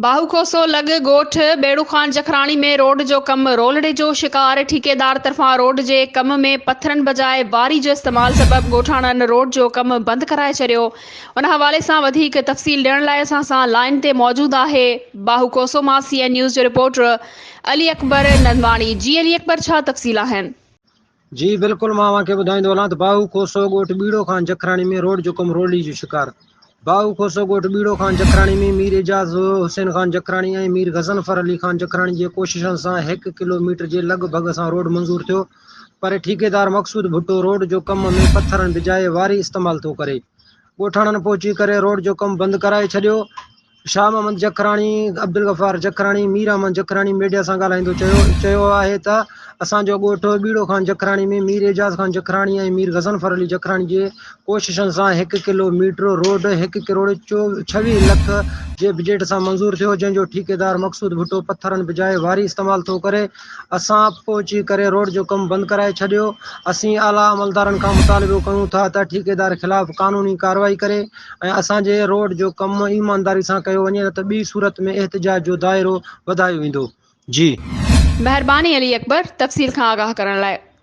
باهو کوسو لڳ ڳوٺ ٻيڙو خان جکراڻي ۾ روڊ جو ڪم رولڙي جو شڪار، ٺيڪيدار طرفان روڊ جي ڪم ۾ پٿرن بجاء واري جو استعمال سبب ڳوٺاڻن روڊ جو ڪم بند ڪرائي ڇڏيو. ان حوالي سان وڌيڪ تفصيل ڏيڻ لاء اسان سان لائين تي موجود آهي باهو کوسو مان سي اين نيوز جو رپورٽر علي اڪبر نندواڻي جي علي اڪبر ڇا تفصيل آهن؟ جي بلڪل مان اوهان کي ٻڌائيندو هلان ته باهو کوسو ڳوٺ ٻيڙو خان جکراڻي ۾ روڊ جو ڪم رولي جو شڪار باهو کوسو ڳوٺ ٻيڙو خان جکراڻي ۾ مير اعجاز حسين خان جکراڻي ۽ مير غضنفر علي خان جکراڻي جي ڪوششن سان هڪ ڪلو ميٽر جي لڳ ڀڳ سان روڊ منظور ٿيو پر ٺيڪيدار مقصود ڀٽو روڊ جو ڪم ۾ پٿرن بجاء واري استعمال ٿو ڪري ڳوٺاڻن پهچي ڪري روڊ جو ڪم بند ڪرائي ڇڏيو شاهه محمد جکراڻي، عبدالغفار جکراڻي، مير احمد جکراڻي ميڊيا سان ڳالهائيندو چيو چيو آهي ته اسان جو ڳوٺ ٻيڙو خان جکراڻي ۾ مير اعجاز خان جکراڻي ۽ مير غضنفر علي جکراڻي جي ڪوششن سان هڪ ڪلو ميٽر روڊ هڪ ڪروڙ 26 لک جي بجيٽ سان منظور ٿيو جنهن جو ٺيڪيدار مقصود ڀٽو پٿرن بجاء واري استعمال ٿو ڪري اسان پهچي ڪري روڊ جو ڪم بند ڪرائي ڇڏيو اسين اعليٰ عملدارن کان مطالبو ڪيون ٿا ته ٺيڪيدار خلاف قانوني ڪارروائي ڪري ۽ اسان جي روڊ جو ڪم ايمانداري سان ڪيو وڃي نه ته ٻي صورت ۾ احتجاج جو دائرو وڌايو ويندو. جي. مهرباني علي اڪبر تفصيل کان آگاهه ڪرڻ لاء.